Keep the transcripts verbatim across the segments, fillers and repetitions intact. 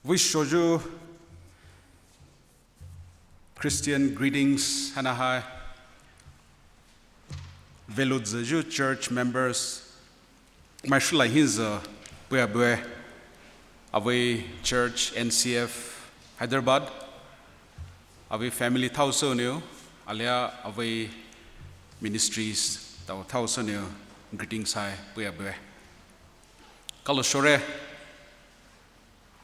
Veishoyu Christian greetings haina hai. Velouzüyu church members. Mai shulai hinzü puya bue. Avei church N C F Hyderabad. Avei family thao süniu. Alia avei ministries thao thao süniu. Greetings hai puya bue. Kalo shore.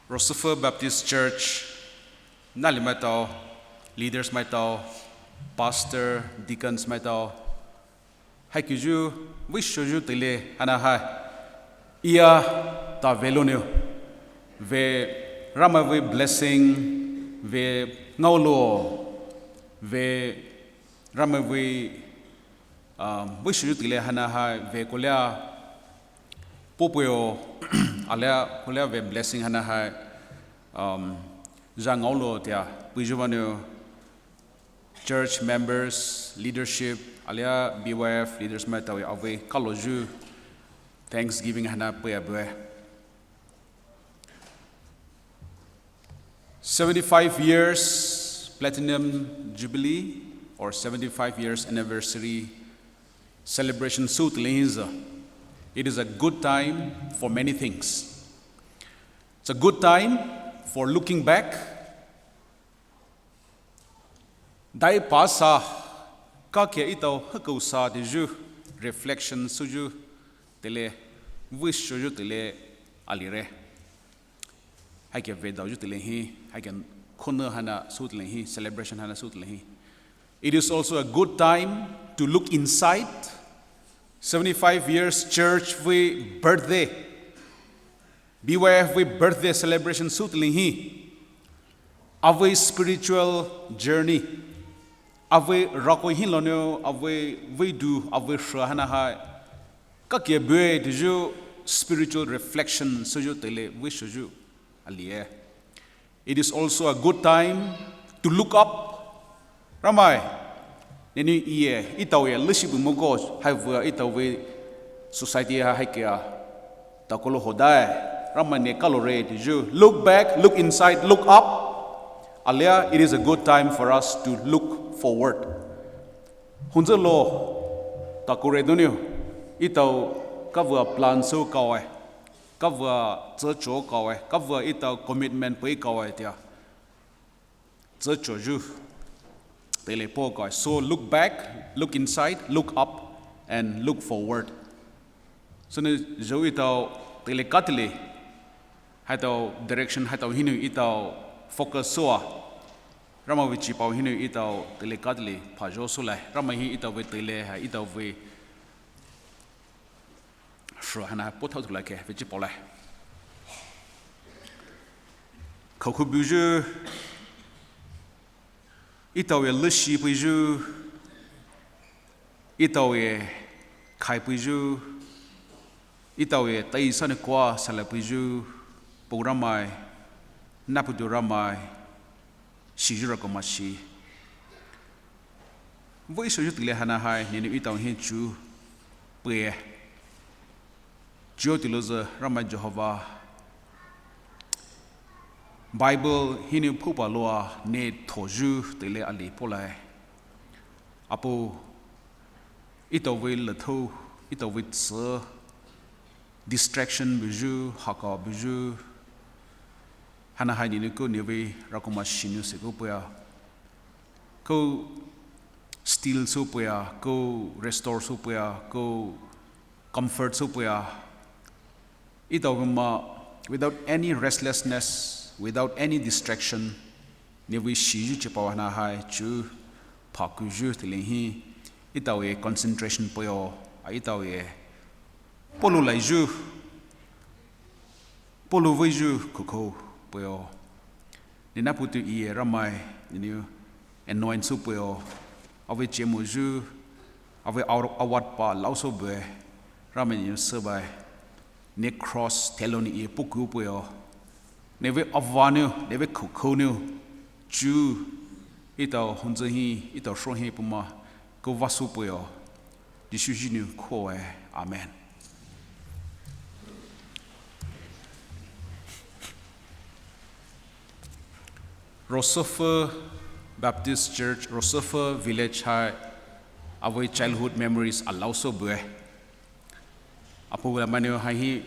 Rosofii Baptist Church, nali maitao, leaders maitao, pastor, deacons maitao, haikiyu, veishoyu teile haina hai. Iya ta veloniu. Ve Ramai vei blessing, ve ngaolo, ve Ramai vei, um, veishoyu teile haina hai, ve kolia, Popoyo, alia, kolia ve blessing haina hai, um, zha ngaolo tea, puiyu vaniu, church members, leadership, alia B Y F leaders maitao avei kaloyu, Thanksgiving haina puya bue. Seventy-five years Platinum Jubilee or seventy-five years anniversary celebration sü teile hinzü. It is a good time for many things. It's a good time for looking back. Dai pasa, kakia etao hakou sa teyu, reflection süyu teile, veishoyu teile alire. Haikia vedaoyu teile hi, haikia khona haina sü teile hi, celebration haina sü teile hi. It is also a good time to look inside. Seventy-five years church vei birthday. B Y F vei birthday celebration sü teile hi. Avei spiritual journey. Avei rako hinloniu, avei veidu, avei shra haina hai. Kakia bue teyu spiritual reflection süyu teile veishoyu alie. It is also a good time to look up. Ramai, nenou iye, etao ye leshi bu moko, haivua etao vei society ha haikia. Takolo hodai, Ramai ne kalore teyu. Look back, look inside, look up. Alia, it is a good time for us to look forward. Hunzü lo, takore doniu, etao kavua plan sü kaoe, kavua tsücho kaoe, kavua etao commitment pei kaoe tea. Tsüchoyu, teile po kaoe. So look back, look inside, look up, and look forward. Sünou zhou etao teile katili, haitao direction haitao hinou etao focus süa. Ramai vei chipao hinou etao teile katili phajo sülai. Ramai hi etao vei teile hai etao vei shra haina pothao tulai ke vei chipao lai. Khoukhou buyu, etao ye leshi puiyu, etao ye khai puiyu, etao ye tai sani kwa sala puiyu, po Ramai, naputu Ramai, shiyu rako mashi. Veishoyu teile haina hai, nenou etao hi chu puye. Chuo teilozü Ramai Jehovah. Bible hinou phupa loa ne thoyu teile ali polai. Apo etao vei letho, etao vei tsü, distraction buyu, haka buyu. Haina hai nenou ko nevei rako mashi nou se ko puya. Ko still sü puya, ko restore sü puya, ko comfort sü puya. Etao ma, without any restlessness, without any distraction, nevei shiyu chipao haina hai chu phakuyu teile hi, etao ye concentration puyo, a etao ye polo laiyu, polo veiyu khoukhou puyo. Nenou naputu iye Ramai, nenou anoint sü puyo, avei chemoyu, avei awat pa lao sü bue, Ramai nenou sebai, ne cross theloni iye poku puyo, nevei avaniu, nevei khoukhou niu, chu, etao hunzü hi, etao shro hi puma, ko vasu puyo, Jisu hinou koe, amen. Rosofii Baptist Church, Rosofii Village hai avei childhood memories alaosou bue. Apu la manu hai hi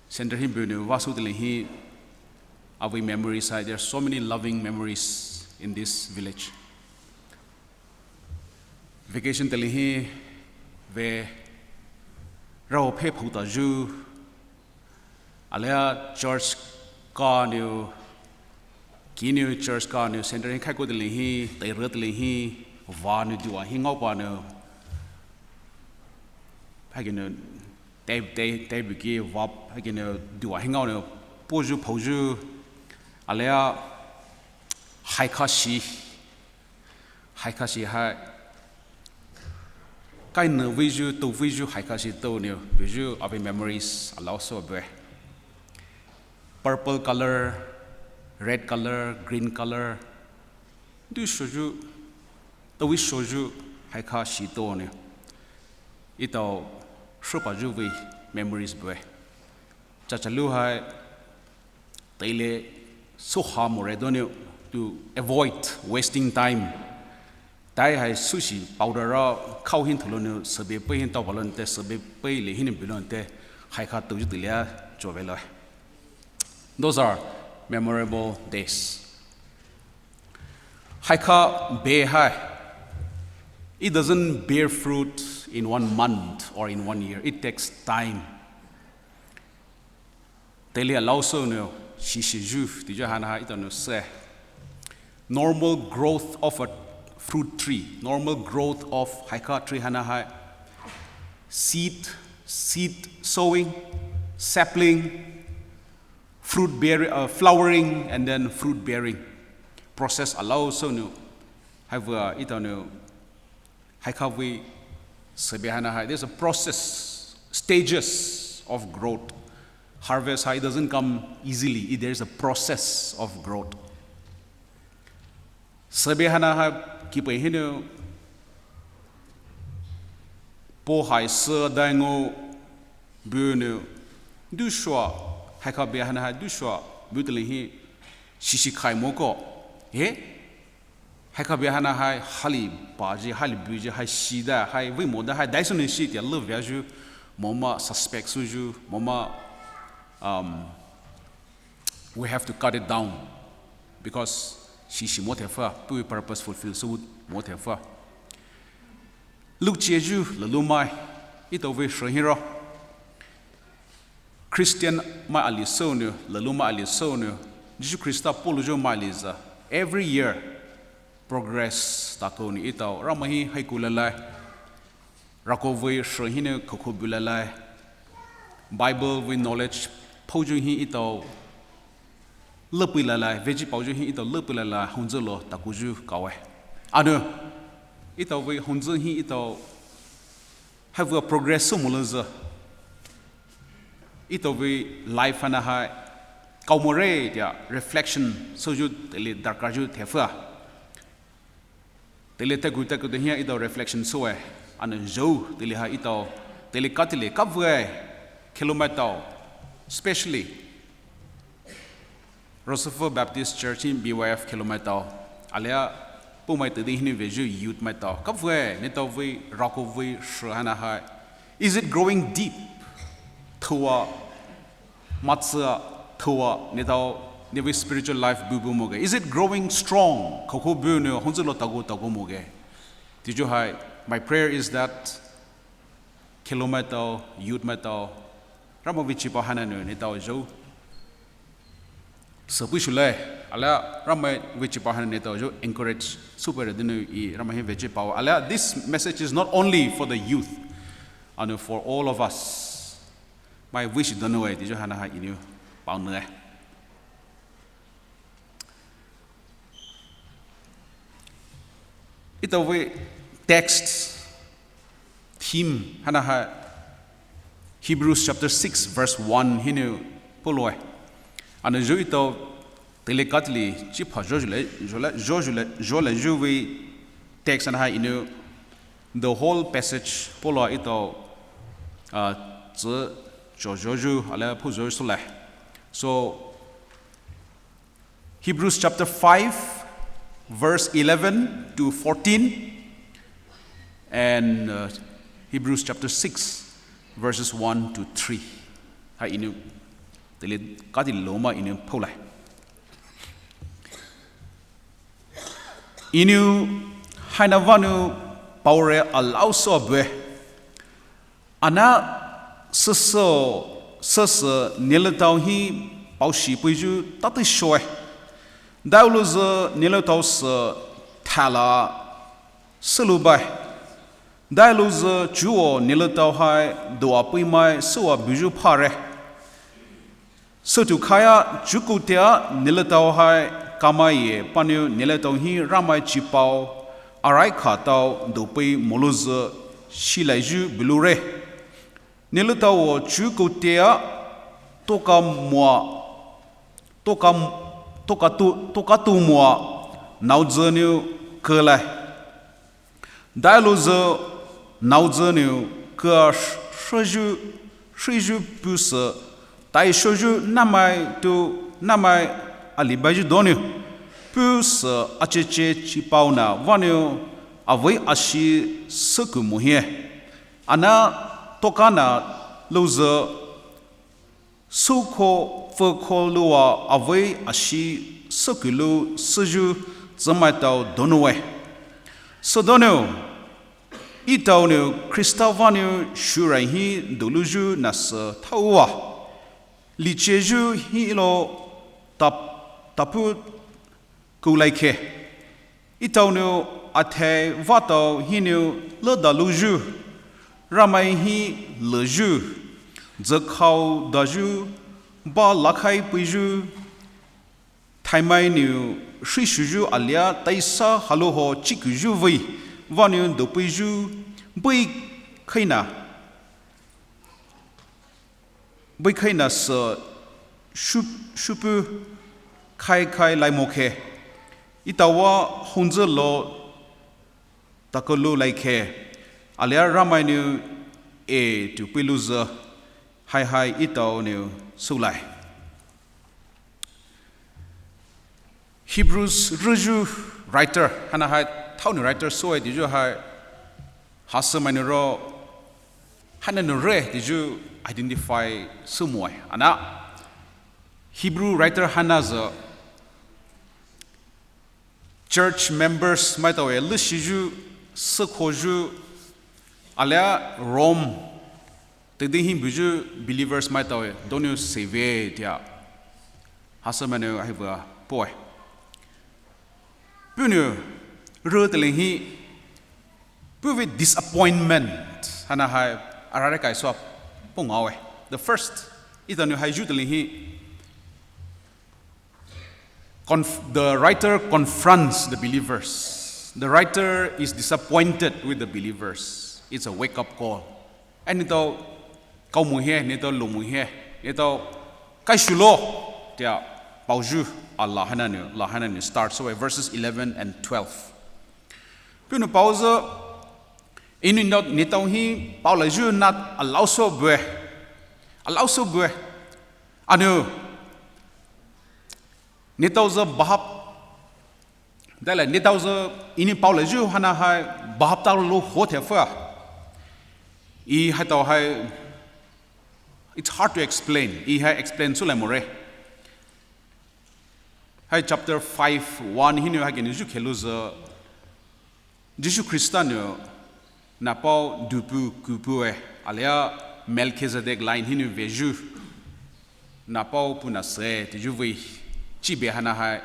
center hi bue nou vasu tele hi avei memories hai. There are so many loving memories in this village. Vacation tele hi ve rao phe phouta ju. Alia church ka nou, ki nou church ka nou center hi khai ko tele hi, tai re tele hi, va nou dua hi ngao pa nou. Hai ki nou, tai, tai, tai buki va, hai ki nou dua hi ngao nou, po ju, phou ju, alia, hai ka shi, hai ka shi hai. Kai nou vei ju, tou vei ju, hai ka shi tou nou, vei ju, avei memories, alaosou bue. Purple color, red color, green color. Du shoyu, tawi shoyu, hai ka shi tou nou. Etao, shopa ju vei memories bue. Chachalu hai, taile, soha more donou, to avoid wasting time. Tai hai sushi powder ra khao hin thalo nou sebe pei hin tao balon te sebe pei le hin bilon te hai ka tou ju tilia cho velo. Those are memorable days. Hai ka be hai. It doesn't bear fruit in one month or in one year. It takes time. Tele alaosou nou, shishi ju, ti ju hana hai etao nou se. Normal growth of a fruit tree, normal growth of hai ka tree hana hai. Seed, seed sowing, sapling, fruit bearing, uh, flowering, and then fruit bearing. Process alaosou nou, hai vua etao nou, hai ka vei sebe hana hai. There's a process, stages of growth. Harvest hai doesn't come easily. It, there's a process of growth. Sebe hana hai ki pei hin nou, po hai se dai ngo bu nou, du shua, hai ka be hana hai du shua, bu tele hi, shishi khai mo ko. Eh? Hai ka be hana hai, hali pa ji, hali bu ji, hai shi da, hai vei mo da, hai dai su ne shi tia love ya ju, mo ma suspect su ju, mo ma, um, we have to cut it down because shishi mo te fa, pui purpose fulfill su mo te fa. Luk chie ju, lalu mai, etao vei shou hin ro. Christian mai ali sou nou, lalu mai ali sou nou, Jisu Krista polo ju mai ali za. Every year, progress tako nou etao, Ramai hi hai ku lalai. Rako vei shou hin nou koko bu lalai. Bible vei knowledge, phou ju hi etao, lepui lalai, veji pao ju hi etao lepui lalai, honzü lo tako ju kawe. Ano, etao vei honzü hi etao, hai vua progress su mo le za. Etao vei life hana hai, kao mo re tia reflection, su ju tele darkar ju te fa. Tele taku taku te hia etao reflection su e, ano jo tele hai etao, tele ka tele ka vue, kilometer, especially Rosofii Baptist Church in B Y F kilometer, alia, pumai tedi hin vei ju youth mai tao, ka vue, ne tao vei, rako vei, shou hana hai. Is it growing deep? Thua, matsa, thua, ne tao, ne vei spiritual life bu bu mo ge. Is it growing strong? Koko bu nou, honzü lo tako tako mo ge. Ti ju hai, my prayer is that kilometer, youth mai tao, Ramai vei chipa hana nou, ne tao jo. Sapui shulai, alia Ramai vei chipa hana ne tao jo encourage, super de nou i Ramai hi vei chipa. Alia, this message is not only for the youth, ano for all of us. My wish donou e, ti ju hana hai inu, pao nou e. Etao vei text theme hana hai Hebrews chapter six verse one hin nou polo e. Ano ju etao tele ka tele chipa jo ju le, jo le, jo ju le, jo le ju vei text hana hai inu the whole passage polo etao, uh, zi jo jo ju, ale pho jo su le. So, Hebrews chapter five, verse eleven to fourteen, and uh, Hebrews chapter six, verses one to three. Hai Inu, tele kati loma Inu polai. Inu haina vanu paore alao so bue. Ana süsü, süsü neletao hi paoshi puiyu tati shoe. Dailuzü neletao sü thala sülubai. Dailuzü chuo neletao hai dua puimai süwa buyu phare. Sütu khaia chukutea neletao hai kamaiye paniu neletao hi Ramai chipao arai khatao dopei moluzü shilaiyu bulure. Neletao wo chukutea toka mua, toka, toka tu, toka tu mua naozü niu kelai. Dailuzü naozü niu kea sh-, shreju, shreju pusü, tai shreju namai tu namai alibaiju doniu. Pusü acheche chipaona vaniu avei ashi süku muhie. Ana tokana luzü sukho fekho lua avei ashi sükulu süyu tsümaitao donoue. Südonou, itaonou Khrista vaniu shurai hi doluyu nasü thaowa. Licheyu hilo tap-, tapu kulaikhe. Itaonou athai vatao hinou ledaluyu, Ramai hi leyu, zekhao dayu, ba lakhai puiyu, thaimai niu shrishuyu alia taisa haluho chikuyu vei, vaniu dopuiyu, bui khaina. Bui khaina sü shu-, shupu khai khai laimokhe. Itaowa hongzü lo takulu laikhe. Alia Ramai niu e tu puiluzü. Hai hai itaonou sulai. Hebrews rüyu writer, hana hai thaonou writer soe tiyu hai hasü mainou ro, hana nou re tiyu identify sümoe. Ana Hebrew writer hana zü church members maitaoe leshiyu, sükhoyu, alia Rome tedi hi buyu believers maitaoe, donou save tia. Hasü mainou ahiva poe. Puhnou rü teling hi, puhvei disappointment, hana hai arare kai sua pungaoe. The first, itaonou hai yu teling hi, Conf-, the writer confronts the believers. The writer is disappointed with the believers. It's a wake-up call. And nitao kaomu he, nitao lomu he, nitao kaishulo, tia paoyu ala hananiu, la hananiu start. So verses eleven and twelve. Puhnou paozü, Inu nitao, nitao hi paolaiyu nat alao so bue. Alao so bue. Anu, nitao zü bahap. Dala nitao zü Inu paolaiyu hana hai bahap talo hote fua. I haitao hai, it's hard to explain. I hai explain sulaimore. Hai chapter five one hinou haikeni ju kheluzü Jisu Khrista nou napao dupu kupu e, alia Melchizedek line hinou veyu napao puna se tiyu vei chibe hana hai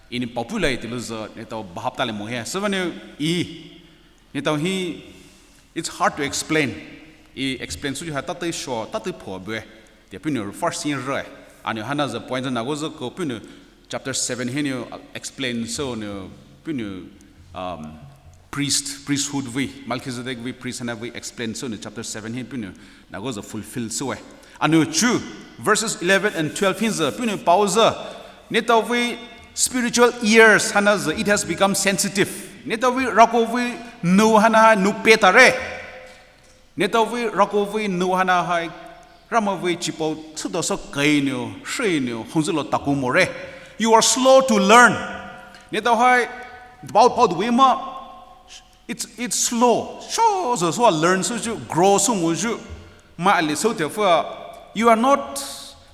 Inu paopulai tiluzü nitao bahap tale mohe. Süvanou i nitao hi, it's hard to explain. I explain suyu hai tate sho, tate pho bue. Tia puhnou first scene re. Anu hana zü point zü nago zü ko puhnou chapter seven hinou explain so nou puhnou, um, priest, priesthood vei, Melchizedek vei priest hana vei explain so nou chapter seven hi puhnou nago zü fulfill so e. Anu chu verses eleven and twelve hi zü puhnou paozü, nitao vei spiritual ears hana zü, it has become sensitive. Nitao vei rako vei nou hana hai nou petare. Nitao vei rako vei nou hana hai Ramai vei chipao tsudo so kainiu, shriiniu, hongzülo taku more. You are slow to learn. Neletao hai, pao pao dui ma. It's it's slow. Sho zo so learn so ju, grow so mo ju. Mai ali so te fu. You are not.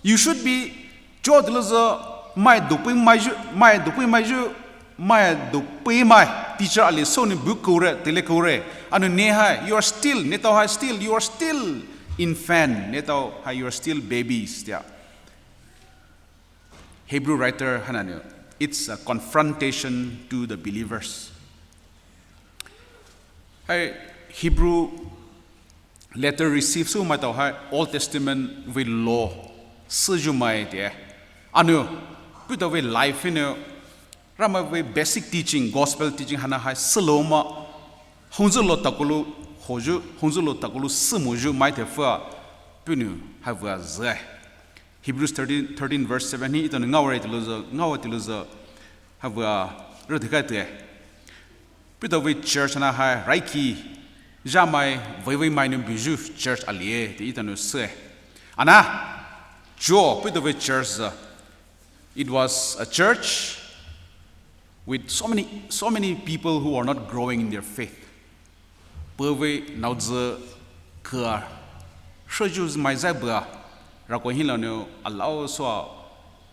You should be. Jo de lo zo. Mai du pui mai ju. Mai du pui mai ju. Mai du pui mai. Teacher ali so ni bu kore, tele kore. Anu ne hai. You are still. Neletao hai still. You are still infant. Neletao hai. You are still babies. Yeah. Hebrew writer haina nou, it's a confrontation to the believers. Hai Hebrew letter receive su maitao hai Old Testament vei law süyu mai te. Anu, puletao vei life nou, Ramai vei basic teaching, gospel teaching haina hai süloma, hongzülo takoulou hoyu, hongzülo takoulou sümoyu mai te fua, puhnou hai vua zai. Hebrews thirteen, thirteen verse seven hi, itao nou ngaore tilouzo, ngaore tilouzo, hai vua, ro te kai te. Puletao vei church haina hai, raiki, jamai, vei vei mai nou buyu, church alie, te itao nou se. Ana, jo, puletao vei church za, it was a church with so many, so many people who are not growing in their faith. Pevei naozi kua, shouyu mai zai bua, rako hinla nou alao sua,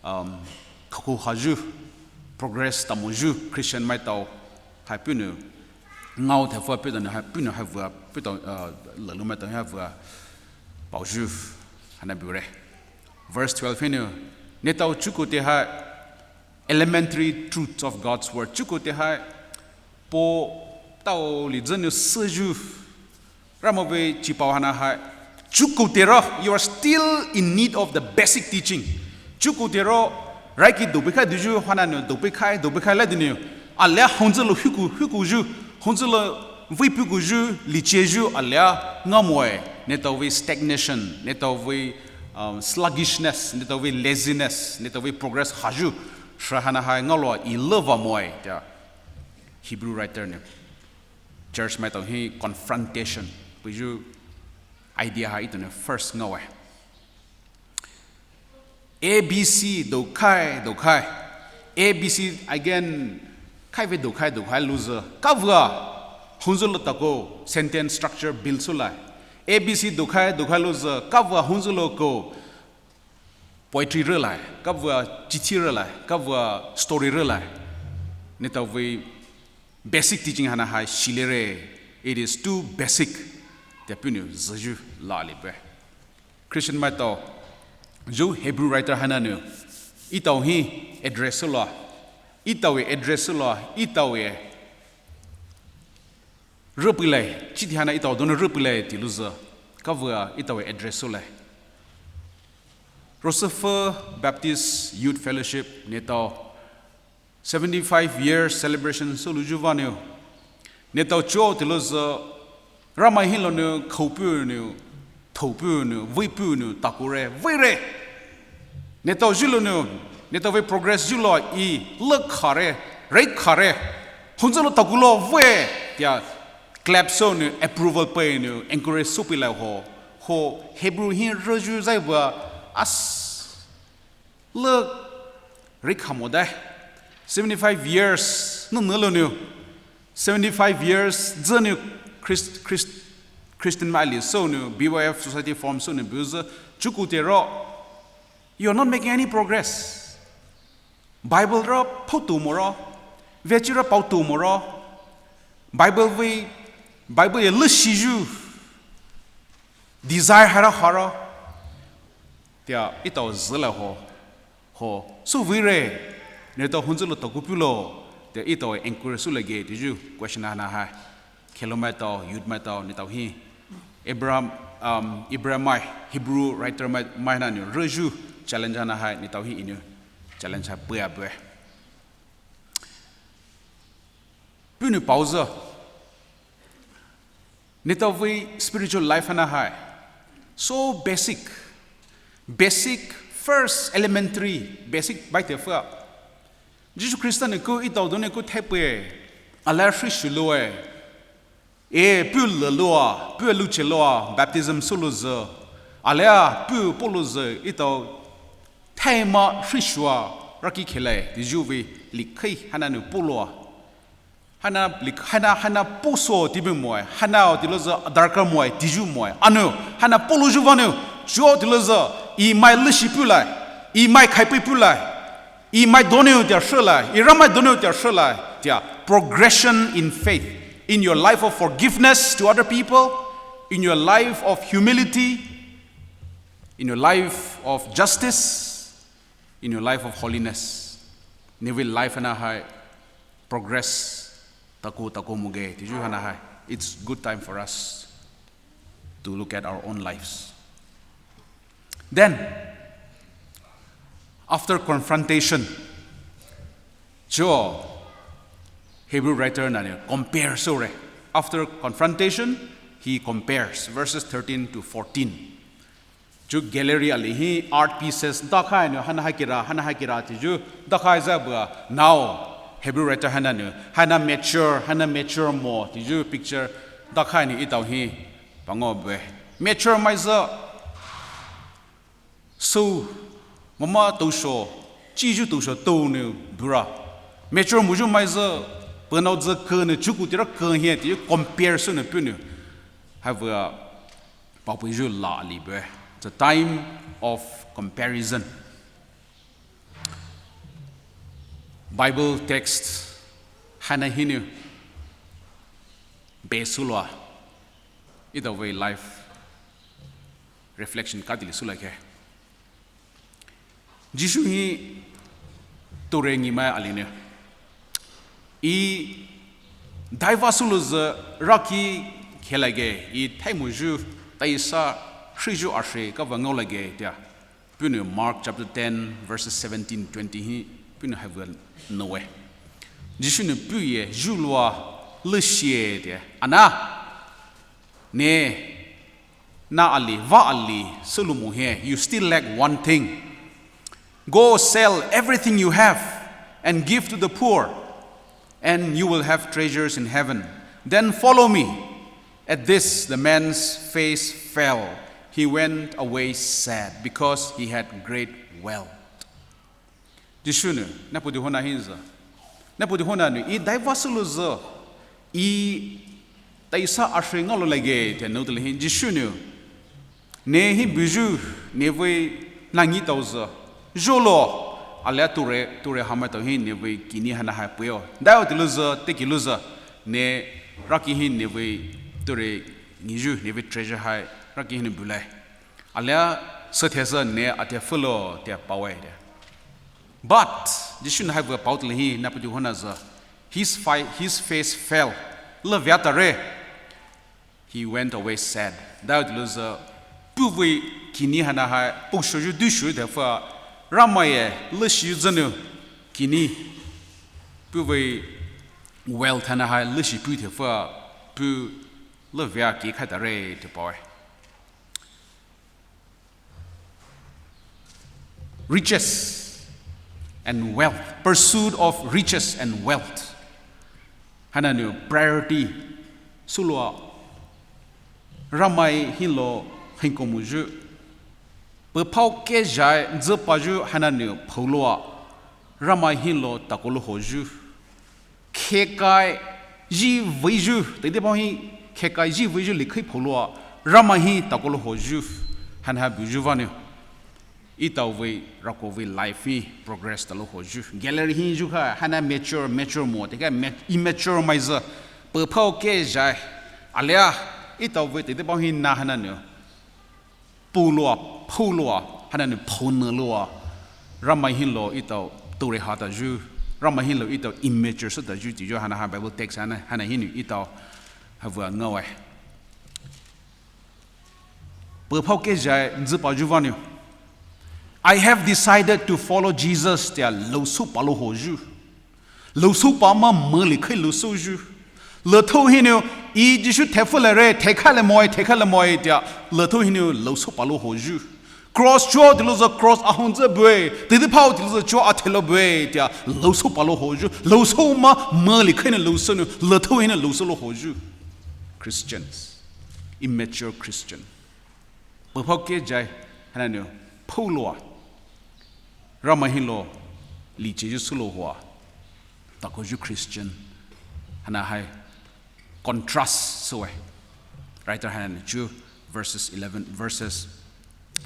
um, kakou hayu, progress tamoyu, Christian maitao, hai puhnou, ngao te fua puletao nou hai puhnou hai vua, puletao, uh, lalu maitao hai vua, paoyu, haina bure. Verse twelve hinou, neletao chukoute hai, elementary truths of God's word. Chukoute hai, puletao li zünou süyu. Ramai vei chipao haina hai. Chukoute ro, you are still in need of the basic teaching. Chukoute ro, raiki dobe kai duyu, haina nou dobe kai, dobe kai la dinou. Alia hongzülo huku, hukuyu, hongzülo vei pukouyu, licheyu, alia ngamoe. Neletao vei stagnation, neletao vei, um, sluggishness, neletao vei laziness, neletao vei progress hayu. Sha haina hai ngaoloua i leva moe, tea Hebrew writer nou. Church maitao hi confrontation. Puyu idea hai itao nou first ngaoe. A B C dokhai, dokhai. A B C again, khai vei dokhai, dokhai louzo. Kavua, hongzülo takou, sentence structure build sülai. A B C dokhai, dokhai louzo. Kavua hongzülo kou, poetry rülai, kavua chithi rülai, kavua story rülai. Neletao vei basic teaching haina hai shilere, it is too basic. Tea puhnou züyu la lipe. Christian maitao, ju Hebrew writer haina nou, itao hi address sülou, itaoye address sülou, itaoye rüpilai, chiti haina itao donou rüpilai tilouzo, kavua itaoye address sülai. Rosofii Baptist Youth Fellowship neletao seventy-five years celebration sülouyu vanou. Neletao cho tilouzo, Ramai hilonou, khoupuhnou, thoupuhnou, veipuhnou, takure, veire. Neletao julonou, neletao vei progress julo i, le khare, rei khare. Hongzülo takoulou vei, tea clap sounou, approval peinou, encourage soupilai ho. Ho Hebrew hi rüyu zai bua, as le rei khamo dai. Seventy-five years, nou nou lonou. Seventy-five years, zünou Christ, Christ, Christian mai ali sounou, B Y F society form sounou, buyu, chukoute ro. You are not making any progress. Bible ro pao tou moro. Vechi ro pao tou moro. Bible vei, Bible ye le shiyu. Desire haira haro. Tea itao züla ho. Ho. Sü veire. Neletao hongzülo takou pulo. Tea itao encourage sülage. Tiyu question haina hai. Khelou maitao, youth maitao, neletao hi. Abraham, um, Abraham mai, Hebrew writer mai, mai haina nou. Rüyu challenge haina hai, neletao hi inou. Challenge hai pua pua. Puhnou paozo. Neletao vei spiritual life haina hai. So basic. Basic, first elementary, basic baite fua. Jisu Khrista nou ku itao donou ku thaipe. Alia hrishuloue. E, puh laloua, puh lucheloua, baptism soulouzo. Alia, puh polouzo, itao thaima hrishua. raki khelai tiyu vei likhei haina nou puloua. Haina lik-, haina, haina puso tibi moe, haina tilouzü darkar moe, tiyu moe. Anou, haina pulouyu vanou, chuo tilouzü, i mai leshi pulai, i mai khaipi pulai, i mai donou tia shelai, i Ramai donou tia shelai, tia progression in faith, in your life of forgiveness to other people, in your life of humility, in your life of justice, in your life of holiness. Nevei life haina hai progress takou takou moge, tiyu haina hai. It's good time for us to look at our own lives. Then, after confrontation, chuo Hebrew writer haina nou compare soure. After confrontation, he compares verses thirteen to fourteen. Chuo gallery ali hi art pieces dakhai nou haina hai kira, haina hai kira tiyu dakhai zü bua. Now, Hebrew writer haina nou, haina mature, haina mature mo tiyu picture dakhai nou etao hi pangao bue. Mature maizü, so, mama tousho, chiyu tousho tou nou bura. Mature moyu maizü, penao zü ke nou chuku tira ke hie tiyu compare sou nou punou. Haibüa paopeiyu la ali bue. The time of comparison. Bible text haina hinou be souloua. Etao vei life reflection kadili soulai khe. Jisu hi toure ngimai ali nou. I daiva soulouzü raki khelai ge, i thaimoyu, taisa, shiyu ashe, kava ngaolai ge, tia. Punou Mark chapter ten, verses seventeen, twenty hi, punou haibüa noue. Jisu nou puye, yuloua, leshie, tia. Ana, ne, na ali, va ali, selu mo hie, you still lack one thing. Go sell everything you have and give to the poor, and you will have treasures in heaven. Then follow me. At this, the man's face fell. He went away sad because he had great wealth. Jisu nou, nahpoutu hona hinzü. Nahpoutu hona nou, i daiva soulouzü, i taisa ashe ngaoloulai ge, tia nou tali hi, Jisu nou. Ne hi buyu, nevei nangi taozü. Zholo, alia toure, toure hamai tao hi, nevei kini haina hai puo. Daio tilouzü, tekilouzü, ne raki hi nevei toure ngiyu, nevei treasure hai, raki hinou bulai. Alia sethesü ne atia felo tia paoe tia. But, Jisu nou haibüa pao tali hi, nahpoutu hona zü. His fi-, his face fell. Levia tare. He went away sad. Daio tilouzü, puhvei kini haina hai, puhshoyu dushoyu thefü, Ramai ye, leshi zünou, kini, puhvei wealth haina hai, leshi pu thefü, puh levia ki khai tare, tia paoe. Riches and wealth, pursuit of riches and wealth. Haina nou priority souloua, Ramai hilo hingkomoyu. Pephao kezhai züpayu haina nou phouloua, Ramai hilo takoulou hoyu. Khekai zhih veiyu, teidei paohi khekai zhih veiyu likhei phouloua, Ramai hi takoulou hoyu, haina hai buyu vanou. Etao vei, rako vei life hi progress talou hoyu. Gallery hi yu kha, haina mature, mature mo, teka ma-, immature maizü, pephao kezhai, alia, etao vei, teidei paohi na haina nou. Puloua, phouloua, haina nou phouneloua. Ramai hilo etao toure ha tayu. Ramai hilo etao immature sü tayu tiyu haina hai Bible text haina, haina hinou etao haibüa ngaoe. Pephao kezhai züpayu vanou. I have decided to follow Jesus tia lousou palou hoyu. Lousou pa ma meli khei lousouyu. Lethou hinou, i Jisu thefü lare, thekha le moe, thekha le moe tia, lethou hinou lousou palou hoyu. Cross chuo tilouzü cross ahung zü bue, teidei phao tilouzü chuo athelou bue tia, lousou palou hoyu. Lousou ma meli khei nou lousou nou, lethou hinou lousoulou hoyu. Christians, immature Christian. Pephao kezhai, haina nou, phouloua. Ramai hilo, Licheyu sülo hua, takoyu Christian, haina hai contrast süwe. Writer haina chu verses eleven, verses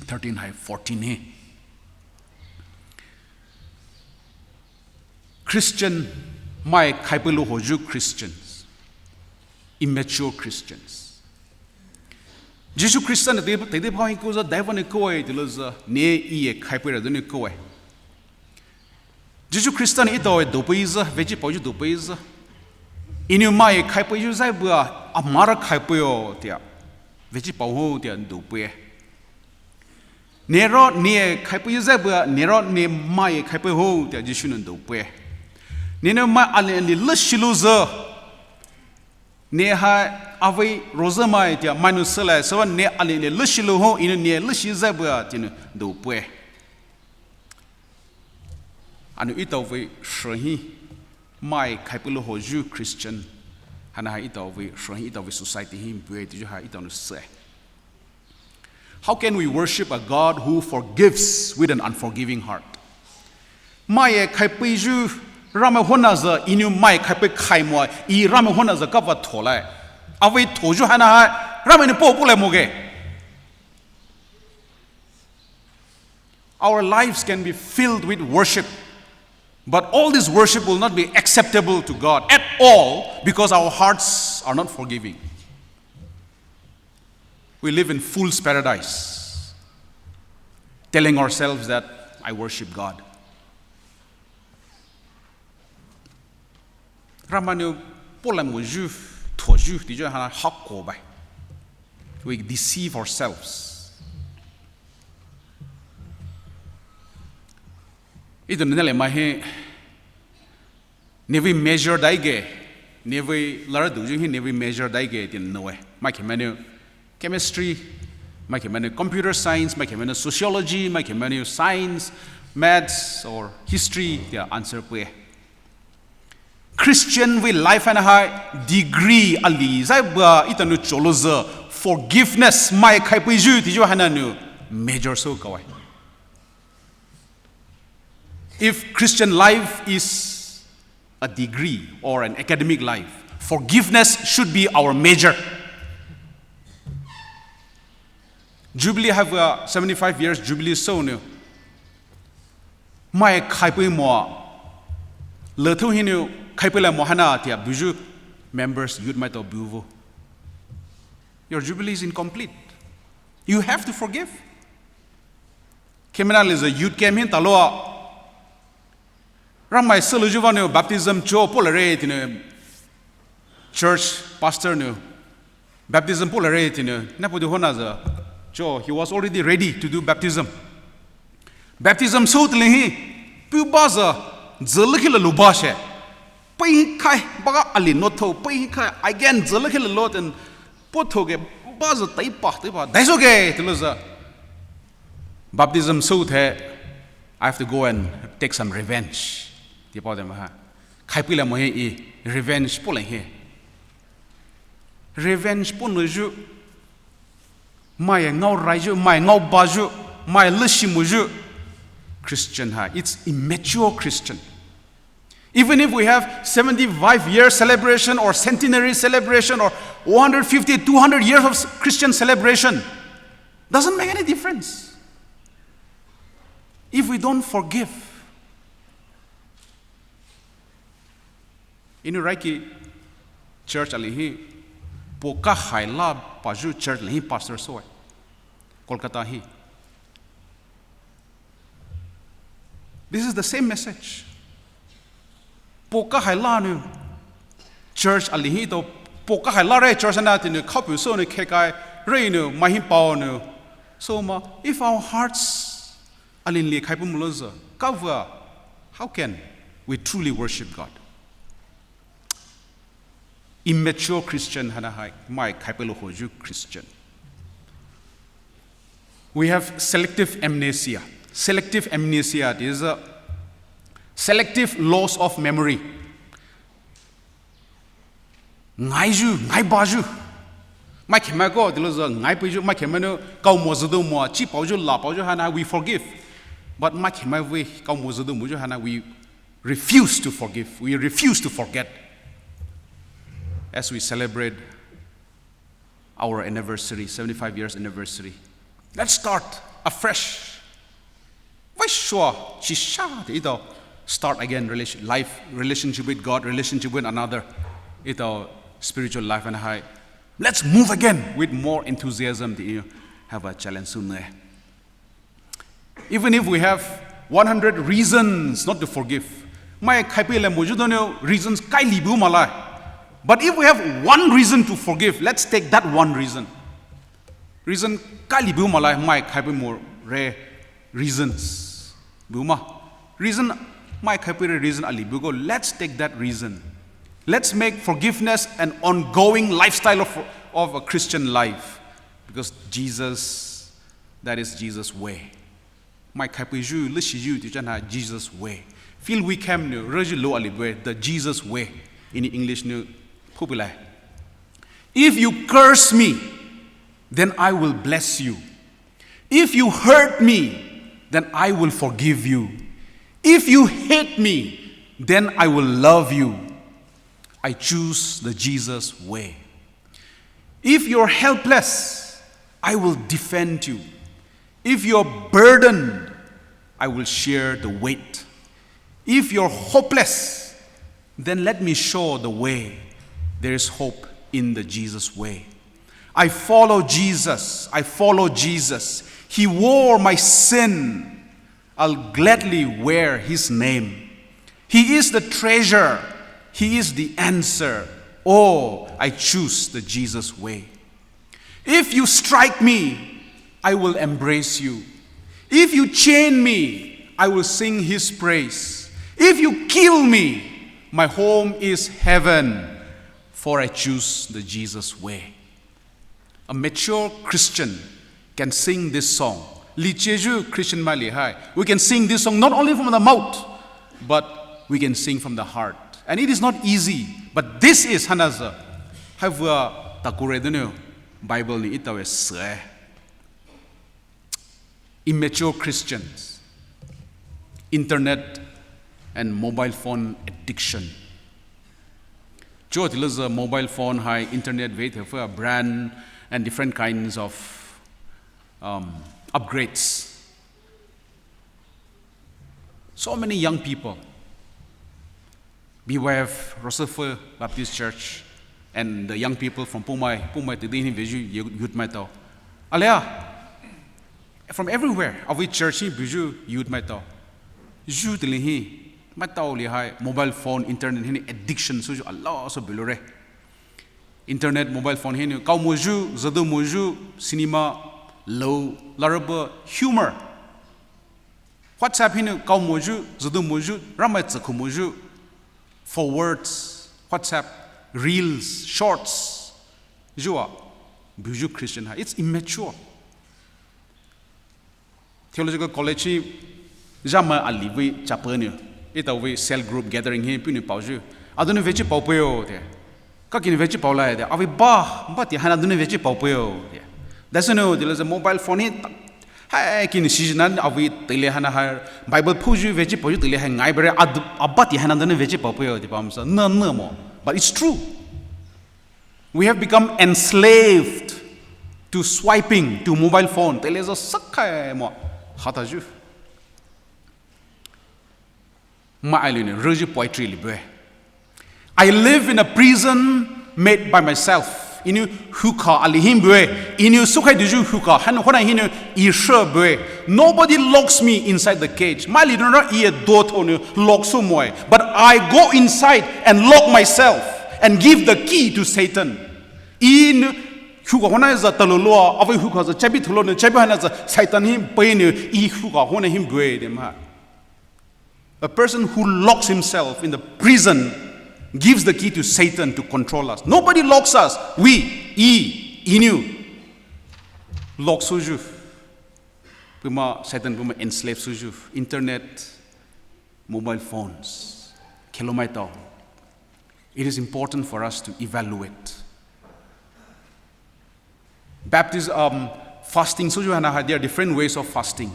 thirteen hai fourteen hi. Christian, mai khaipei lo hoyu Christians, immature Christians. Jisu Khrista nou teitei phao hi koyu, daivanou koyu, tiloyu, ne iye khaipei ra donou koyu. Jisu Khrista nou etao doupeiyu, veachi paoyu doupeiyu. Enou mai khaipeiyu zai bua, amara khaipei o tea, veachi pao ho tea doupei. Nero ne khaipeiyu zai bua, nero ne mai khaipei ho tea Jisu nou doupei. Nenou mai ali ali leshiloyu. Ne hai avei rozü mai tea mainou sülai, sübüa ne ali ne leshilo ho, enou ne leshi zai bua tea nou doupei. Anou etao vei shü hi, mai khaipei lo hoyu Christian, haina hai etao vei shü hi, etao vei society hi bue tiyu hai etao nou sü. How can we worship a God who forgives with an unforgiving heart? Mai khaipeiyu, Ramai honayu, enou mai khaipei khaimoa, e Ramai honayu kava tholai. Avei thoyu haina hai, Ramai nou po polai moge. Our lives can be filled with worship, but all this worship will not be acceptable to God at all because our hearts are not forgiving. We live in fool's paradise, telling ourselves that I worship God. Ramai nou polai moyu, thoyu tiyu haina hako bai. We deceive ourselves. Etao nou nale mai hi, nevei measure daige, nevei lara doyu hi nevei measure daige tea nou-e. Maikhe mainou chemistry, maikhe mainou computer science, maikhe mainou sociology, maikhe mainou science, maths or history tea answer pei. Christian vei life haina hai degree ali zai bua etao nou choloyu, forgiveness mai khaipeiyu tiyu haina nou major sou kawai. If Christian life is a degree or an academic life, forgiveness should be our major. Jubilee haibüa seventy-five years Jubilee sou nou, mai khaipei moa, lethou hinou khaipei la mo haina tea buyu members youth maitao buvo. Your Jubilee is incomplete. You have to forgive. Khemena lezu youth camp hi taloua, Ramai sülouyu vanou baptism cho polare tinou, church pastor nou baptism polare tinou, napa du honayu cho, he was already ready to do baptism. Baptism sou tele hi, pubayu, zülekhi le lubashe. Pei hi khai, baga ali notho, pei hi khai, again, zülekhi le lo ten, potho ge, bayu taipa, taipa, daiso ge, tiloyu. Baptism sou the, I have to go and take some revenge. Tipao de maha. Khaipei la mo hi e, revenge polai hi. Revenge ponouyu, mai ngao raiyu, mai ngao bayu, mai leshi moyu. Christian ha, it's immature Christian. Even if we have seventy-five year celebration or centenary celebration or one hundred fifty, two hundred years of Christian celebration, doesn't make any difference. If we don't forgive, Enou raiki church ali hi, po kahai la payu church ali hi pastor soue. Kolkata hi. This is the same message. Po kahai la nou church ali hi to, po kahai la re church ana tinou khapu sou nou khekai re nou mai hi pao nou. So ma, if our hearts alinli khaipu mulozo, kavua, how can we truly worship God? Immature Christian hana hai, mai khaipe lo hoyu Christian. We have selective amnesia. Selective amnesia is a selective loss of memory. Ngaiyu, ngaibayu. Mai khemai ko, tilo zo, ngaipeyu, mai khemai nou, kau mo züdo mo, chi paoyu, la paoyu, hana, we forgive. But maikhe mai vei kaomo züdu moyu haina, we refuse to forgive. We refuse to forget. As we celebrate our anniversary, seventy-five years anniversary, let's start afresh. Vei shuwa, shisha, ito, start again, relation, life, relationship with God, relationship with another, ito, spiritual life and high. Let's move again with more enthusiasm, ito, have a challenge soon. Even if we have one hundred reasons not to forgive, mai khaipeilai moyu donou reasons kai libu malai. But if we have one reason to forgive, let's take that one reason. Reason kai libu malai, mai khaipe more reasons. Buma. Reason, mai khaipe re reason alibu ko. Let's take that reason. Let's make forgiveness an ongoing lifestyle of, of a Christian life. Because Jesus, that is Jesus' way. Mai khaipeyu, lishiyu, ito chana Jesus' way. Feel we came nu, reju lo alibu, the Jesus way. In English nu, pupilai. If you curse me, then I will bless you. If you hurt me, then I will forgive you. If you hate me, then I will love you. I choose the Jesus way. If you're helpless, I will defend you. If you're burdened, I will share the weight. If you're hopeless, then let me show the way. There is hope in the Jesus way. I follow Jesus. I follow Jesus. He wore my sin. I'll gladly wear his name. He is the treasure. He is the answer. Oh, I choose the Jesus way. If you strike me, I will embrace you. If you chain me, I will sing his praise. If you kill me, my home is heaven, for I choose the Jesus way. A mature Christian can sing this song. Licheyu Christian mai lihai. We can sing this song not only from the mouth, but we can sing from the heart. And it is not easy, but this is hanaza. Haivua takure donou Bible ni itawe se. Immature Christians, internet and mobile phone addiction. Chuo tila za mobile phone hai internet vei the for brand and different kinds of um, upgrades. So many young people, B Y F, Rosefa Baptist Church, and the young people from Poumai, Poumai today ni veyu youth maitao. Alea, from everywhere, avei church ni buyu youth maitao. Yu tili hi, maitao lihai, mobile phone, internet hini addiction suyu a lot so bulure. Internet, mobile phone hini, kaomoyu, zadumoyu, cinema, lo, laraba, humor. WhatsApp hini kaomoyu, zadumoyu, ramai tsakhumoyu, forwards, WhatsApp, reels, shorts, yua, buyu Christian ha. It's immature. Theological college hi, jama ali vei chapel ni, ita vei cell group gathering hi, puni pauyu. Aduni vechi paupeo te. Kakini vechi paulai te. Avi ba, ba ti hana aduni vechi paupeo te. That's no, there's a mobile phone hi. Hai kini season nan avi tele hana hai Bible phuyu vechi pauyu tele hai ngai bere ad abati hana aduni vechi paupeo te pamsa. Na na mo. But it's true. We have become enslaved to swiping, to mobile phone. Tele zo sakai mo. Hata ju. Ma ailune, reji poetry libue. I live in a prison made by myself. Inu huka ali himbue. Inu sukai duju huka. Han hona hinu ishe bue. Nobody locks me inside the cage. Ma li dona ie do thonu lock so moe. But I go inside and lock myself and give the key to Satan. Inu huka hona za taloloa, avi huka za chabi tholo ne, chabi hana za Satan him painu, i huka hona himbue de ma. A person who locks himself in the prison gives the key to Satan to control us. Nobody locks us. We, i, inu. Lock suju. Puma Satan puma enslave suju. Internet, mobile phones. Kilometer. It is important for us to evaluate. Baptism, um, fasting, so you know, there are different ways of fasting.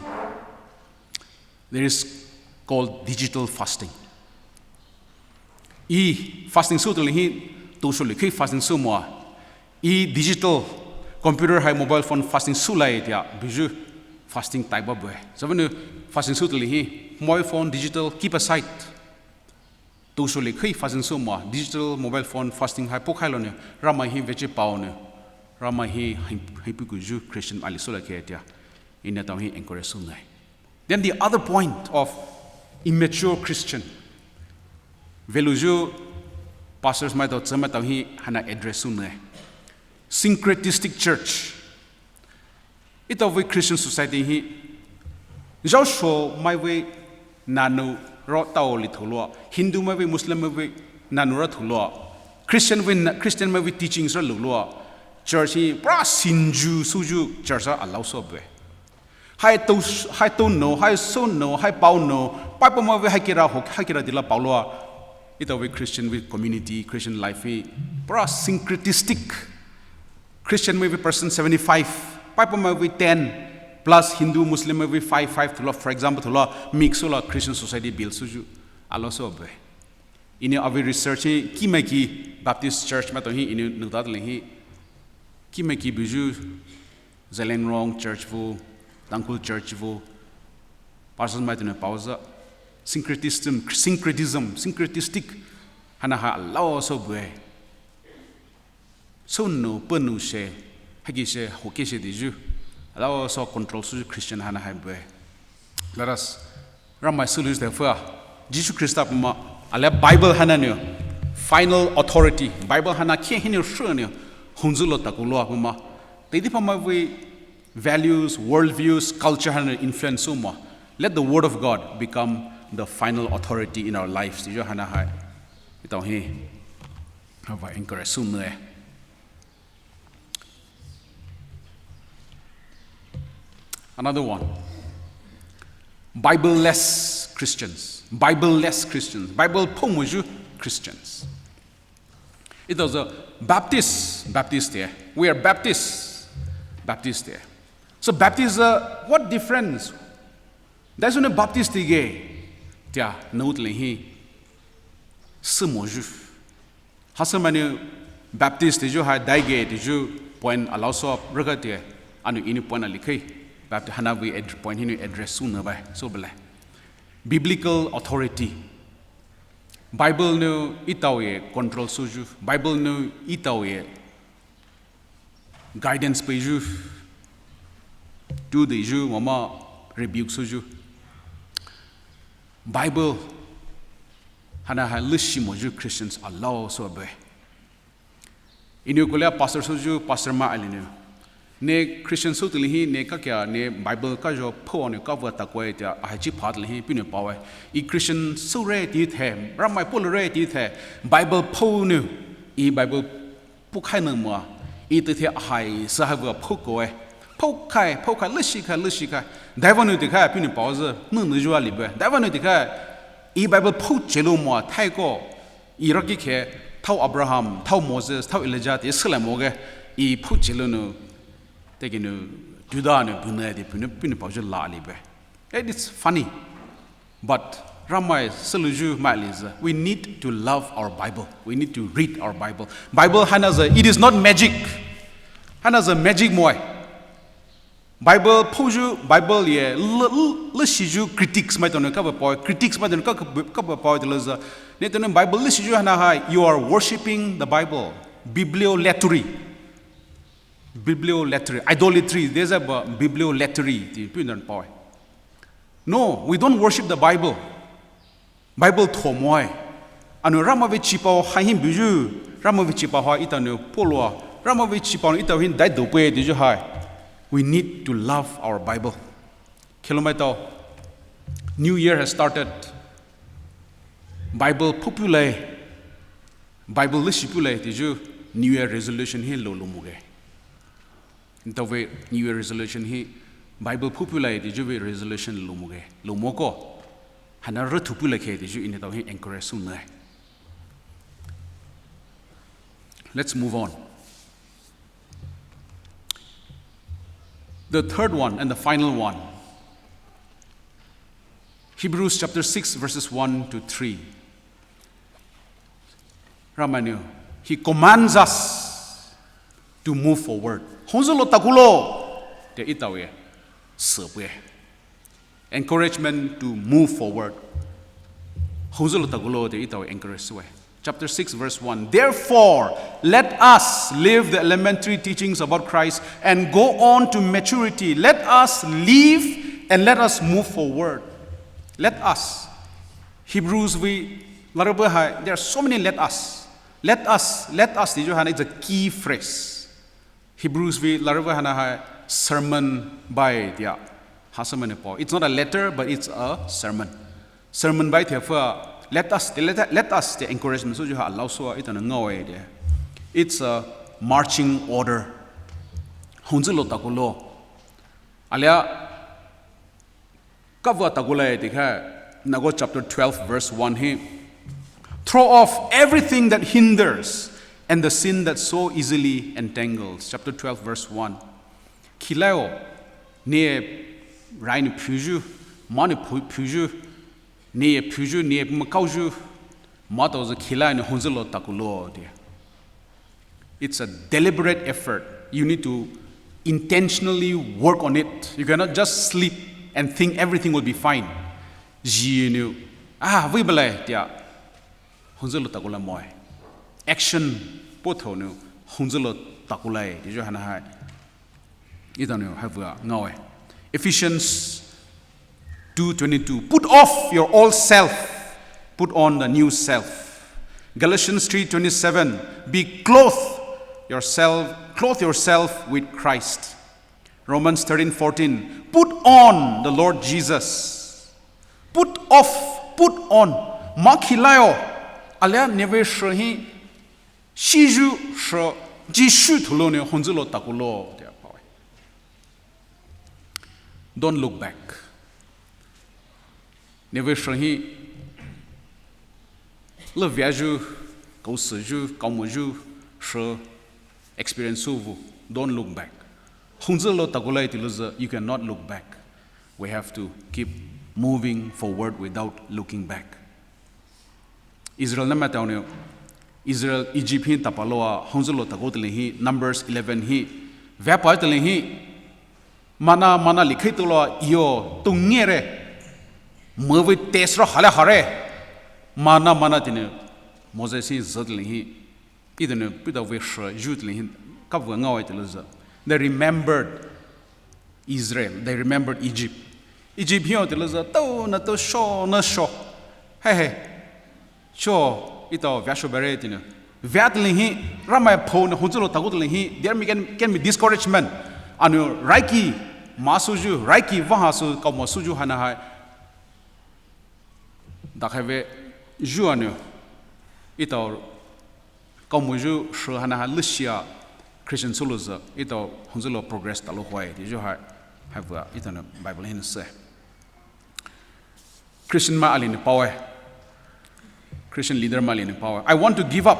There is called digital fasting. E fasting sü tali hi, tou sü likhi fasting sü moa. E digital, computer hai mobile phone fasting sü lai tia buyu fasting type ba bue. Sabanu fasting sü tali hi, mobile phone digital keep aside. Tou sü likhi fasting sü moa, digital mobile phone fasting hai pokhailo ne, Ramai hi veche pao ne, Ramai hi hai, hai pu kuyu Christian ali sü lai khe tia. Ina tau hi encourage sü nai. Then the other point of immature Christian. Veluyu pastors maitao, church maitao hi hana address sü nai. Syncretistic church. Itaovei Christian society hi, Jaosho maivei nanu ro tao li thulua, Hindu maivei, Muslim maivei nanu ro thulua, Christian vei na-, Christian maivei teachings ro lulua, church hi pura sinju suju church a allow sü bue. Hai tou, hai tou no, hai sü no, hai pao no, paipa maivei hai kira ho, hai kira dila paolua. Itaovei Christian vei community, Christian life hi pura syncretistic. Christian maivei percent seventy-five, paipa maivei ten, plus Hindu, Muslim maivei five, five thulua, for example, thulua, mix sula Christian society build suju allow sü bue. Ina avei research hi, kimai ki Baptist church maitao hi, ina nuta tali hi, kimai ki buyu Zeliangrong church vo, Tangkhul church vo, pastors maitao ne paoza, syncretism, syncretism, syncretistic, hana ha allow sü bue. Sü no, pe no she, hagi she, hoke she diju. Allow sü control sü Christian hana hai bue. Let us, Ramai sü lu de fua. Jisu Khrista puma, ale Bible hana ne, final authority. Bible hana khe hini shu ne, hunzu lo takulo puma. Tedi puma vei values, worldviews, culture hana influence sü moa. Let the word of God become the final authority in our lives. Diju hana hai. Itao hi. Hava encourage sü nai. Another one. Bible-less Christians. Bible-less Christians. Bible phou moyu Christians. It was a Baptist, Baptist there. We are Baptist, Baptist there. So Baptist, uh, what difference? That's when a Baptist tige. Tia, note le hi. Sü moyu. Hasa manu Baptist diju hai daige diju point allow sü rega tia, anu ini point ali khe. Baptist hana vei ad-, point hini address sü na bai, sü bele. Biblical authority. Bible nu itao ye control suju. Bible nu itao ye guidance peju. Tu deju mama rebuke suju. Bible hana hai leshi moju Christians allow sü bue. Inu kulia pastor suju, pastor ma alinu. Ne Christian sü tili hi, ne kakia, ne Bible kajo phou ne kava takwe tia, ahachi phat li hi, pinu pawe. I Christian sü re ti the, Ramai polo re ti the, Bible phou nu, i Bible phoukhai na mua, i te the ahai, sa ha vua phoukoe. Phoukhai, phoukhai, leshi khai, leshi khai. Daivanu te khai, pinu paoze, nu nu jua libe. Daivanu te khai, i Bible phou chelo mua, thaiko. I raki khe, thao Abraham, thao Moses, thao Elijah, te sela moge, i phou chelo nu, te ke nu, Judah nu, bune te, pinu, pinu paoze la libe. It is funny. But Ramai soluju mai lize, we need to love our Bible. We need to read our Bible. Bible hana ze, it is not magic. Hana ze magic moi. Bible phouju, Bible ye, le, le, leshiju critics mai tone kaba poi, critics mai tone kaba, kaba poi te le ze. Ne tone Bible leshiju hana hai, you are worshipping the Bible. Bibliolatry. Bibliolatry, idolatry, there's a bu-, bibliolatry, ti pui nan poi. No, we don't worship the Bible. Bible tho moi. Anu Ramai vei chipao hai hin buju, Ramai vei chipao hai ita nu poloa, Ramai vei chipao ita hin dai dope diju hai. We need to love our Bible. Khelo mai tao, New Year has started. Bible phoupu lai, Bible leshi pu lai, diju New Year resolution hi lo lo moge. Nta vei New Year resolution hi Bible phoupu lai, diju vei resolution lo moge. Lo moko. Hana re thupu lai khe, diju ina tao hi encourage sü nai. Let's move on. The third one and the final one. Hebrews chapter six, verses one to three. Ramai nou, he commands us to move forward. Hongzülo takulo, tea itaoye, sepe. Encouragement to move forward. Hongzülo takulo, tea itaoye encourage sue. Chapter six, verse one. Therefore, let us leave the elementary teachings about Christ and go on to maturity. Let us live and let us move forward. Let us. Hebrews vei larübvü hai, there are so many let us. Let us, let us, tea chu haina, it's a key phrase. Hebrews vei larübvü haina hai sermon bai tea. Ha sermon pao. It's not a letter, but it's a sermon. Sermon bai tea fü, let us, let, let us tea encouragement sou chu ha allow sou, ita nou ngaowe tea. It's a marching order. Hongzülo takulo. Alia, kavua takulai tea kha, Nago chapter twelve, verse one hi. Throw off everything that hinders and the sin that so easily entangles. Chapter twelve, verse one. Khilaio, ne rai nou phuyu, ma nou phu-, phuyu, ne phuyu, ne makaoyu, ma taoyu khilai nou hongzülo takulo tea. It's a deliberate effort. You need to intentionally work on it. You cannot just sleep and think everything will be fine. Ji nou, ah, vei balai tea. Hongzülo takulai moe. Action, po thou nou, hongzülo takulai, tea chu haina hai. Ita nou haivua ngaowe. Ephesians two twenty-two. Put off your old self. Put on the new self. Galatians three twenty-seven. Be clothed yourself, clothe yourself with Christ. Romans thirteen fourteen. Put on the Lord Jesus. Put off, put on. Ma khilaio. Alia nevei shre hi. Shiyu shre, Jisu thoulo nou hongzülo takulo tea paowe. Don't look back. Nevei shre hi, le veayu, kaoseyu, kaomoyu, shre, experience souvu. Don't look back. Hongzülo takulai tea louzü, you cannot look back. We have to keep moving forward without looking back. Israel na maitao nou, Israel Egypt hi tapaloua, hongzülo taku teile hi, Numbers eleven hi, vepa teile hi, mana, mana likhei touloua, iyo, tungere, mevei test ra hale hare, mana, mana tea nou, Moses hi zü teile hi, ita nou, pita vei shre, yu teile hi, kavua ngaowe tea louzü. They remembered Israel, they remembered Egypt. Egypt hiyo tea louzü, tao na tao sho na sho. He he. Sho, ita veasho bare tea nou. Vea teile hi, Ramai phou nou hongzülo taku teile hi, there may can, can be discouragement. Anou raiki, ma souyu, raiki, vaha sou, kaomo souyu haina hai. Dakhaive, yu anou, ita kaomoyu shre haina hai leshia Christian soulouzü, ita hongzülo progress talo hoai, tea chu hai, haivua, ita nou Bible hinou se. Christian mai ali nou paowe. Christian leader mai ali nou paowe. I want to give up.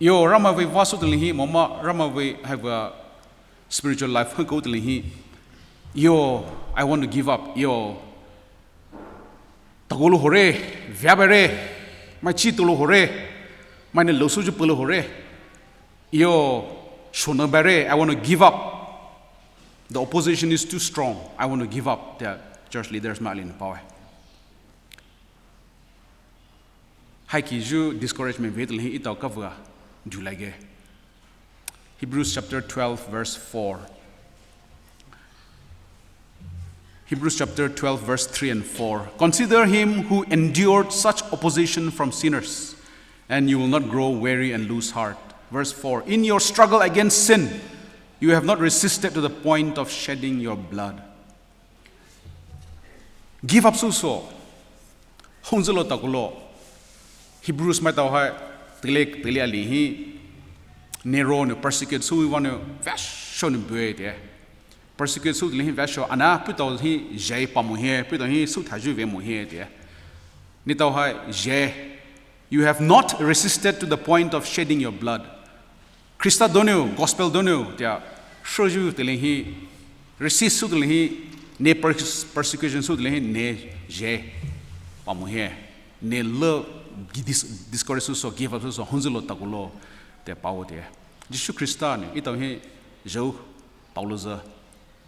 Iyo, Ramai vei vah sou teile hi, mama Ramai vei haivua spiritual life hangkou teile hi. Iyo, I want to give up. Iyo, takulo hore, vea bare, mai chi toulo hore, mai nou lou souyu pelo hore. Iyo, shona bare, I want to give up. The opposition is too strong. I want to give up, tea church leaders mai ali nou paowe. Haikiyu discouragement vei teile hi ita kavua, July ge. Hebrews chapter twelve, verse four. Hebrews chapter twelve, verse three and four. Consider him who endured such opposition from sinners, and you will not grow weary and lose heart. Verse four. In your struggle against sin, you have not resisted to the point of shedding your blood. Give up souso. Hongzülo takulo. Hebrews maitao hai, teile, teile ali hi, Nero nou persecute souva nou, veasho nou bue tea. Persecute sou teile hi veasho, ana, puletao hi, zhai pamo hie, puletao hi, southayu ve mo hie tea. Neletao hai, zhai, you have not resisted to the point of shedding your blood. Khrista donou, gospel donou, tea, shoyu teile hi, resist sou teile hi, Ne pers-, persecution sü tele hi ne je. Pamu he. Ne le gi-, dis-, discourage sü so, give up sü so, hunzü lo takulo. Te pao te. Jisu Krista ne, etao hi, zhou, paolo zü.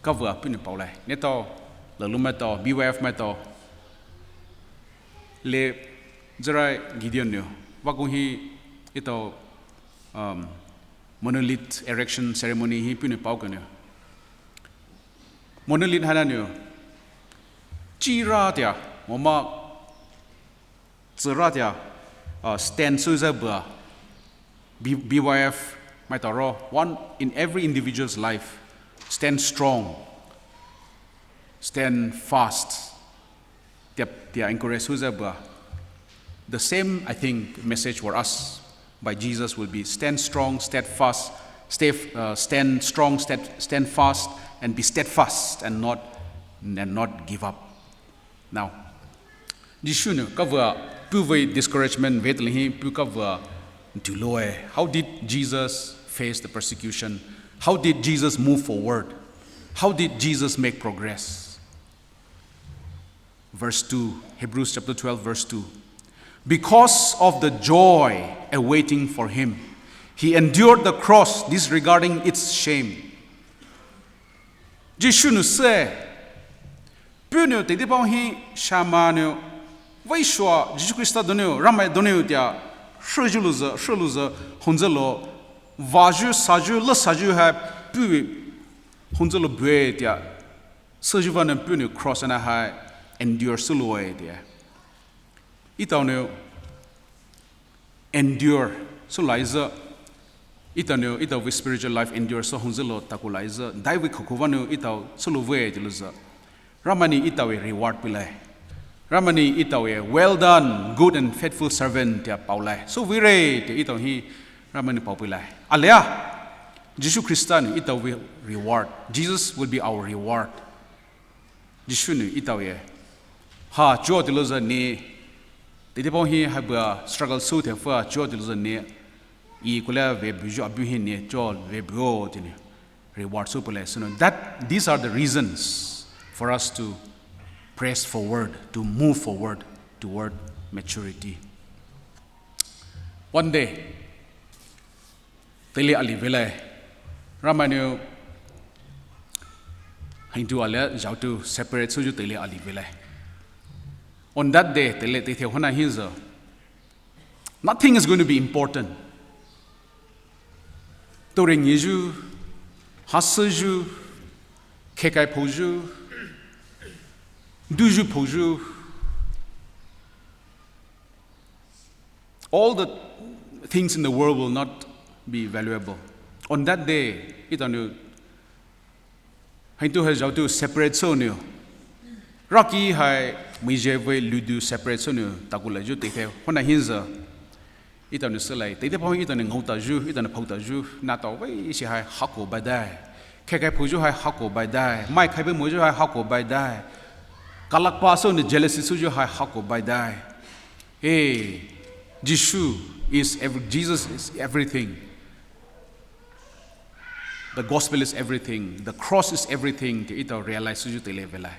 Kavua puhnou paolai. Netao, lalu maitao, B Y F maitao. Le, zerai Gideon ne. Vakung hi, etao, um, monolith erection ceremony hi puhnou pao kene. Monolith hana ne. Chira tia, moma, tsüra tia, uh, stand sü zü bua. B-, B Y F maitao ro. One in every individual's life. Stand strong. Stand fast. Tia, tia encourage sü zü bua. The same, I think, message for us by Jesus will be stand strong, steadfast, stay, uh, stand strong, stead, stand fast, and be steadfast and not, and not give up. Now, Jisu ne kavua puhvei discouragement vei tele hi puh kavua tuloe. How did Jesus face the persecution? How did Jesus move forward? How did Jesus make progress? Verse two, Hebrews chapter twelve, verse two. Because of the joy awaiting for him, he endured the cross, disregarding its shame. Jisu ne se, puhnou teitei pao hi shama ne, vei shua, Jisu Krista donou, Ramai donou tia, shreju lu zü, shreju lu zü, hunzü lo, vaju, saju, le saju hai, puh, hunzü lo bue tia, seju vane puhnou cross ana hai, endure sü loe tia. Etao ne, endure sü lai zü. Etao ne, etao vei spiritual life endure sü hunzü lo taku lai zü. Dai vei khoukhou vane etao sü lo vei tilo zü. Ramai ne etao e reward pilai. Ramai ne etao e well done, good and faithful servant tia paolai. Sü vei re tia etao hi Ramai ne pao pilai. Alia, Jisu Krista ne etao vei reward. Jesus will be our reward. Jisu ne etao e. Ha, chuo tilo zü ne. Teitei pao hi haibua struggle sü te fua chuo tilo zü ne. I kule vei buyu abu hi ne chuo vei buo tine. Reward sü pule sü ne. That, these are the reasons for us to press forward, to move forward toward maturity. One day, teile ali velai. Ramai ne Hindu alia zhao tu separate süyu teile ali velai. On that day, teile teitei hona hinzü. Nothing is going to be important. Toring yeyu, hasüyu, kekai phouyu, duyu phouyu. All the things in the world will not be valuable. On that day, etao ne, Hindu hai zhao tu separate sü ne. Raki hai mije vei ludu separate sü ne, taku laiyu teitei hona hinzü. Etao ne sülai, teitei pao etao ne ngaotayu, etao ne phaotayu, natao vei shi hai hako baidai. Kekai phouyu hai hako baidai. Mai khai be moyu hai hako baidai. Kalakpa sü ne jealousy süyu hai hako baidai. Hey, Jisu is every-, Jesus is everything. The gospel is everything. The cross is everything. Tia etao realize süyu teile velai.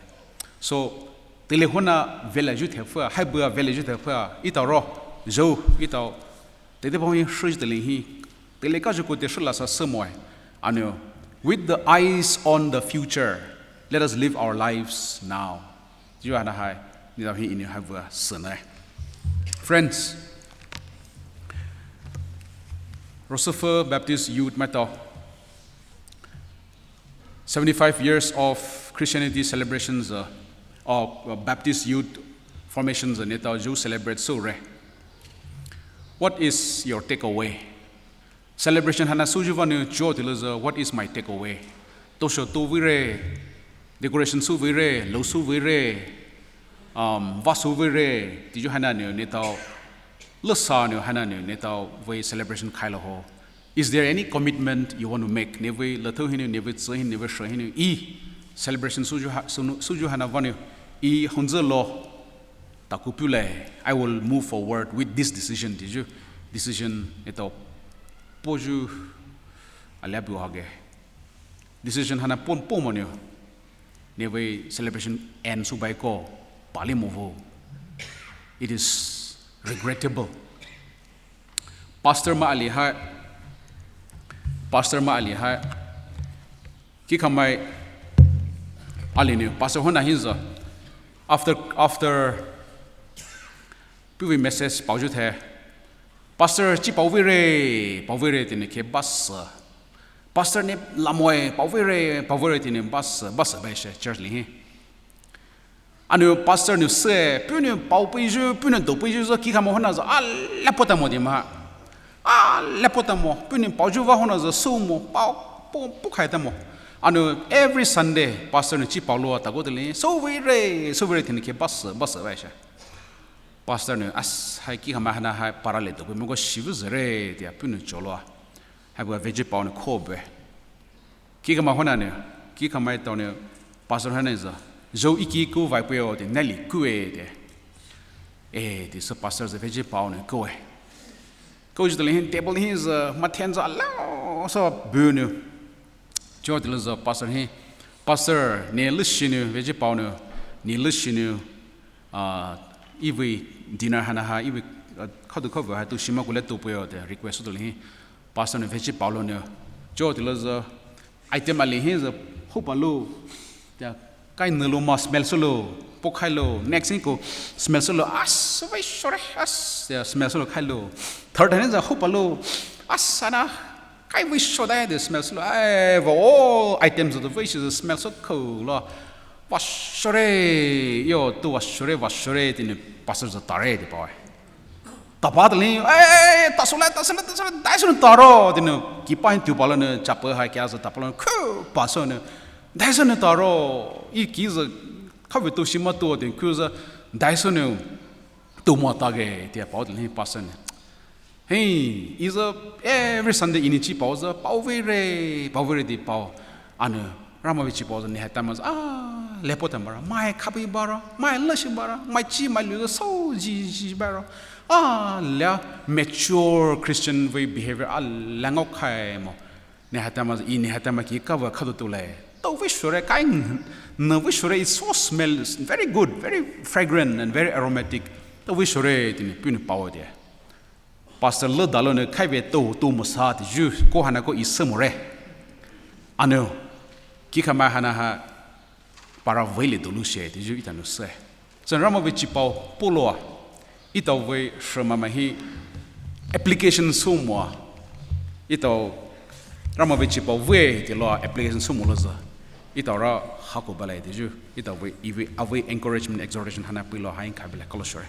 So, teile hona velaiyu te fua, haibua velaiyu te fua, etao ro, zhou, etao, teitei pao hi shreju teile hi, teile kayu koute shrila sa semoe. Ano, with the eyes on the future, let us live our lives now. Yu ana hai, ni dao hi ini haibua sene. Friends, Rosofii Baptist Youth maitao, seventy-five years of Christianity celebrations, uh, of, uh, Baptist Youth formations, uh, netao zhou celebrate süre. What is your takeaway? Celebration hana süyu vane chuo tilo zü, what is my takeaway? Tosho to vei re, decoration sü vei re, lou sü vei re, um, va sü vei re, tiyu hana ne, netao, lesa ne, hana ne, netao vei celebration khailo ho. Is there any commitment you want to make? Ne vei latho hine, ne vei tsü hine, ne vei shre hine, i celebration süyu ha-, sünu-, süyu hana vane, i hunzü lo, taku pulai, I will move forward with this decision, tiyu, decision, etao, poyu, alia bu hage. Decision hana pon pon mo ne. nevei celebration end soubai ko pali mo vo. It is regrettable. Pastor ma ali hai, pastor ma ali hai, kikhamai ali nou pastor hona hinza, after after puhvei message paoyu the, pastor chi paovei re, paovei re tea nou khe bus, pastor nou lamoe, paovei re, paovei re tea nou bus bus baishe church li hi. Anou pastor nou se puhnou paopeiyu, puhnou doupeiyu zo kikhamai hona zo ala potamo di ma, ala potamo puhnou paoyu va hona zo soumo pao, po pokhai tamo. Anou every Sunday pastor nou chi paoloua takou teile souvei re, souvei re tea nou khe bus bus baishe. Pastor nou as hai kikhamai hana hai para le doupeimo ko shivu zere tea puhnou choloua, haipa veachi pao nou kho bue. Kikhamai hona nou, kikhamai tao nou pastor hana zo, zhou iki ku vaipeio tea, nali kue tea. E tea sü pastor zo veachi pao nou koe, kouyu teile hi table hi zo mathen zo alao sa bu nou. Cho teile zo pastor hi, pastor ne leshi nou, veachi pao nou ne leshi nou, ah, evei dinner hana hai evei, ah, khadu khavei hai toushi ma koule toupeio tea request teile hi, pastor nou veachi paolou nou. Cho teile zo item ali hi zo houpalou tea, kai nülou ma smell soulou, pokhailou, next hi ko smell soulou, as vei shore as tea smell soulou khailou. Third hi zo houpalou, as ana kai vei shodai tea smell soulou, ai va all items of the vei shi zo smell sou kholou. Va shore, yo tou va shore, va shore tea nou pastor zo tare tea paoe. Tapa teile, e, tasoulai, tasoulai, tasoulai, daisou nou taro tea nou kipa hi tou palou nou chapel hai kia zo tapalou nou khu pastor nou, daisou nou taro, iki zo khavei toushi ma tou tea khu zo, daisou nou touma tage tea pao teile hi pastor nou. Hi, i zo every Sunday i nou chi pao zo paovei re, paovei re tea pao. Anou Ramai vei chi pao zo ne hai tama zo, ah, le potamo ra, mai khabi bara, mai leshi bara, mai chi mai lu zo sou ji ji bara, ah, le mature Christian vei behavior ala ngaokhaimo. Ne hai tama zo, i ne hai tama ki kava khadu toulai, tou vei shore kai, nü vei shore, it so smells very good, very fragrant and very aromatic, tou vei shore tea nou puhnou pao tea. Pastor le dalou nou khaivei tou tou mosa teayu ko hana ko i se more. Anou kikhamai hana hai para veile doulou she teayu ita nou se. Sü Ramai vei chi pao puloua, etao vei shemai mai hi application soumoa, etao Ramai vei chi pao vei tealoua application soumolou zo, etao ra hakou balai teayu etao vei, avei encouragement, exhortation hana peiloua hai khaibulai kalo shore.